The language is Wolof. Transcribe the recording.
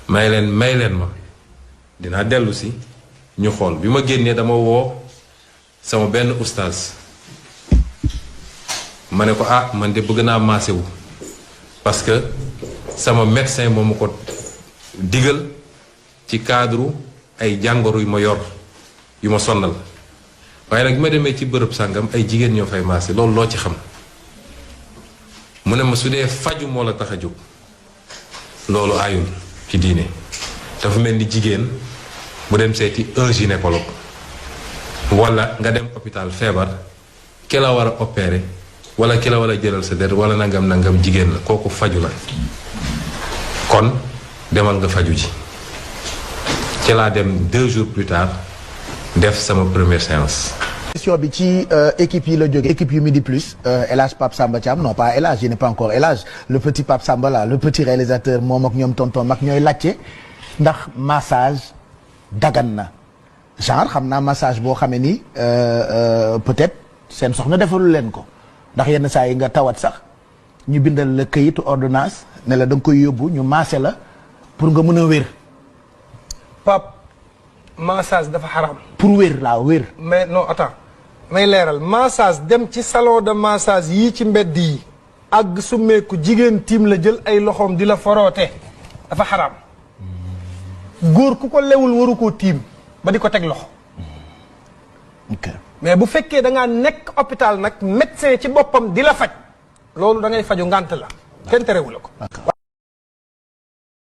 may leen ma dinaa dellu si ñu xool bi ma génnee dama woo sama benn oustaz ma ne ko man de bëgg naa maase wu parce que sama médecin moo ma ko digal ci cadre ay jàngoro yu ma yor yu ma sonnal waaye nag bi ma demee ci bërëb sàngam ay jigéen ñoo fay maase loolu loo ci xam mu ne ma su dee faju moo la tax a jóg loolu aayul ci diine dafa mel ni jigéen mu dem seeti un gynécologue wala nga dem hôpital feebar ki la war a opérer wala ki la war a jëlal sa der wala nangam jigéen la kooku faju la kon demal nga faju ji ci laa dem 2 jours plus tard def sama première séance. question bi ci équipe yi la jóge équipe yu Midi Plus El Hadj Pape Samba Thiam non pas El Hadj il n'est pas encore El Hadj le petit Pape Samba là le petit réalisateur moom ak ñoom tonton mag ñooy laajte ndax massage dagan na genre xam naa massage boo xamee ni peut-être seen soxna defalul leen ko ndax yenn saa yi nga tawat sax ñu bindal la këyitu ordonnance ne la da nga koy yóbbu ñu maase la pour nga mën a wér. Pape massage dafa xaram. pour wér laa wér. mais non attends may leeral massage dem ci salon de massage yii ci mbedd yi ak summeeku jigéen tiim la jël ay loxoom di la foroote dafa xaram góor ku ko lewul waru koo tiim ba di ko teg loxo. ok mais bu fekkee da ngaa nekk hôpital nag médecin ci boppam di la faj loolu da ngay faju ngànt la kenn terewu la ko.